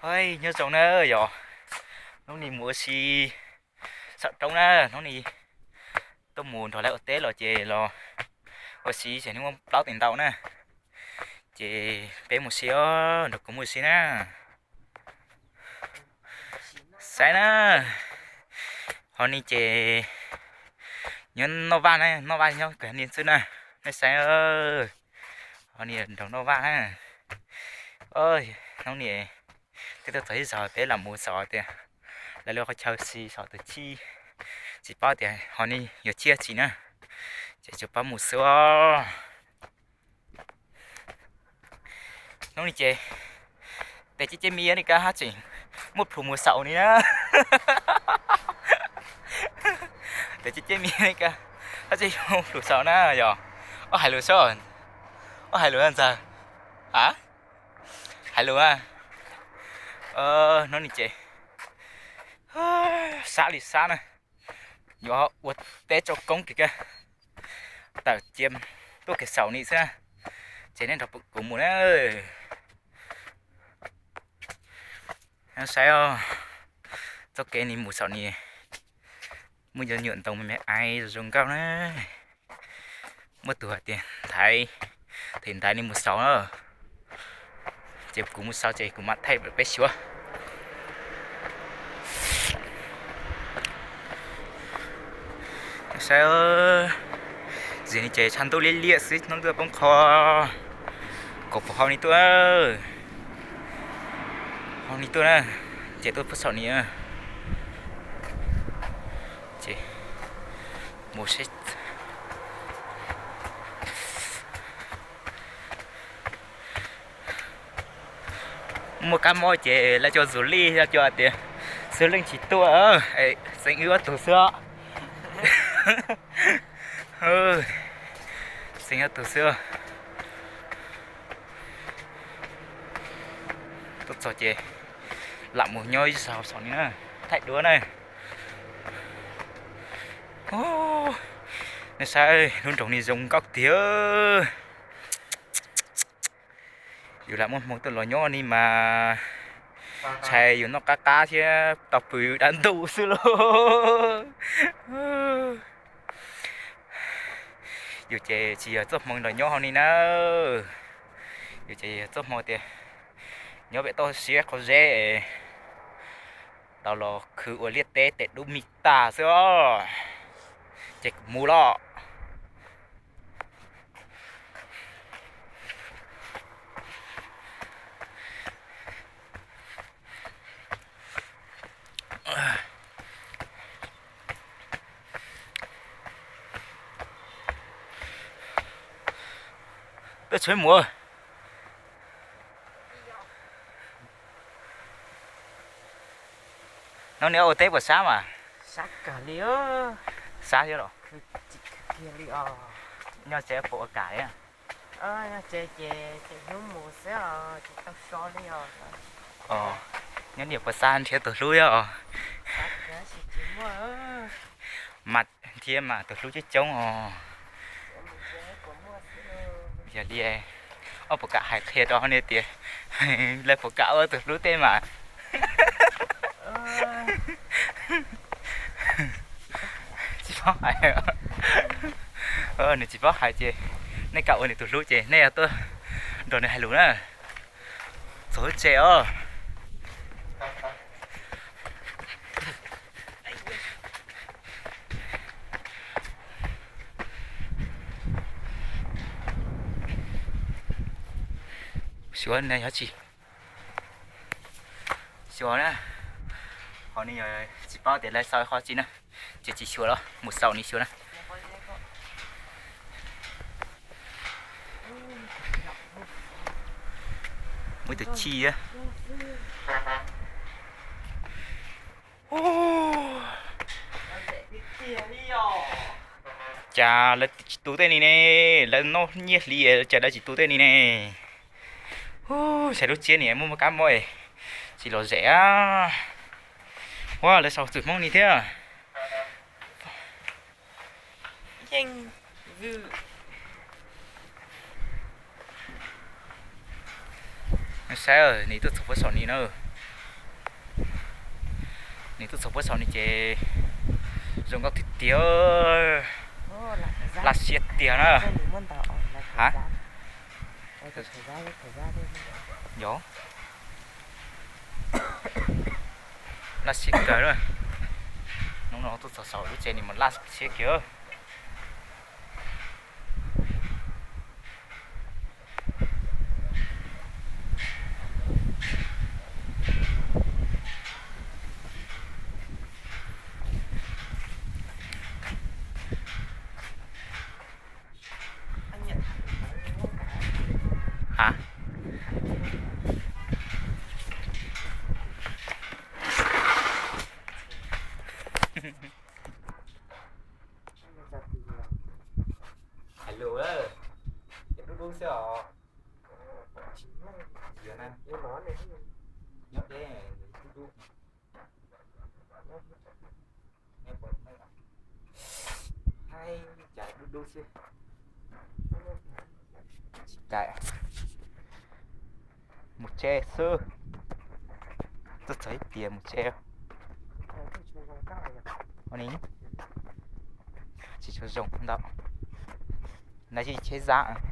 Oj, nyob zoo na yog, hnub no mus ua si saum roob na, hnub no tuaj mus nrog lawv ua teb los ces los ua si ces hnub muaj plaub tes ntau na, ces peb mus si os, nrog kuv mus si na. Saib na, ho ni ces nyob noj vaj na, noj vaj nyob kawg ni xwb na, nej saib, ho ni nrog noj vaj na. Hnub ni twb tuaj txog ib zaug peb lam mus xauj tias lawv lub qhov chaw si saum tus chij, tsis paub tias ho ni yuav chij tsi na, ces tsuas paub mus xwb os. Hnub ni ces tes ceb ceb mi ni kab haj tseem muaj plhus mus xauj ni na. Tes ceb ceb mi ni kab haj tseem muaj plhus xauj na yog. Ob hais lus seb, ob hais lus ntxawg, a, hais lus a. Hnub ni ces sab li sab na, yuav ua teb tso koob kiag, tawm cia tuaj kiag xauj ni xwb na, ces nej nrog kuv mus na. Saib, txoj kev ni mus xauj ni muaj cov nyuam ntoo me me aiv zoo nkauj na. Muaj tus hais tias ntaiv, them ntaiv ni mus xauj na, ces kuv mus xauj ces kuv mam thaij peb xyuas. Saib, zim ni ces tshav ntuj liab liab xwb, hnub ntuj poob qho, kaum pus hau ni tuaj, hau ni tuaj na, ces tuaj pub xauj ni, ces mus seb. Muaj kab mob ces lawv cov zus lij cov hais tias xwb leej tsis tuaj, xeev wb ob tug xwb. Xeev ob tug xwb. Tuaj txog ces lam mus nyob ib zaug xauj ni na, thaij duab na. Nej saib lub nroog ni zoo nkauj tiag. Yus lam muaj hmoo tuaj los nyob ni mas ntshai yus noj qab qab thiab tau pw dab ntub xwb lauj. Yus ces tsis yog txoj hmoo los nyob hauv ni na. Yus ces yog txoj hmoo tias nyob pem toj siab qhov zeb, tau los khwv ua liaj teb tes dub mi tas xwb os. Ces kuv mus los. Tuaj tshwm mus. Hnub no ua teb puas sab mas? Sab thiab los? Nyob tsev puas ua kam li? Nyob niam puas sab nrhiav tus hlub thiab os? Mas nrhiav mas tus hlub coob coob os. Yog li, ob puas kam hais qhia rau nej tias lawv puas kam ua tus hlub tej mas. Tsis paub hais, nws tsis paub hais ces nej kam ua nws tus hlub ces nej tuaj nrog nws hais lus na. Txog lub tsev os. Xyuas ne yog tsis xyuas na, ho ne yog tsis paub tias lawv xav qhov tsi na, ces tsis xyuas los mus xaus ni xyuas na. Muaj ib tug chij thiab. Cas lawv tsis tu tej ni ne, lawv noj nyiaj hli cas lawv tsis tu tej ni ne. Hu, saib lub tsiab ni muaj muaj kab mob, tsis lom zem. Ua lawv sau txwm Hmoob ni thiab. Saib, nws tuaj txog puag saum ni na. Nws tuaj txog puag saum no ces zoo nkauj tiag tiag, laj siab tiag na. Ha, yog, laj siab kawg na. Hnub no tuaj txog saum lub tsev no mas laj siab kiag. Ha, hais lus, ces dub dub xwb os. Nyob deb, dub dub. Haib, cas dub dub xwb. Tsis cais, mus tsev xwb. Tuaj txog ib tias mus tsev. Ua li, tsis tshua zoo ntau. Nov tsis cheb zab.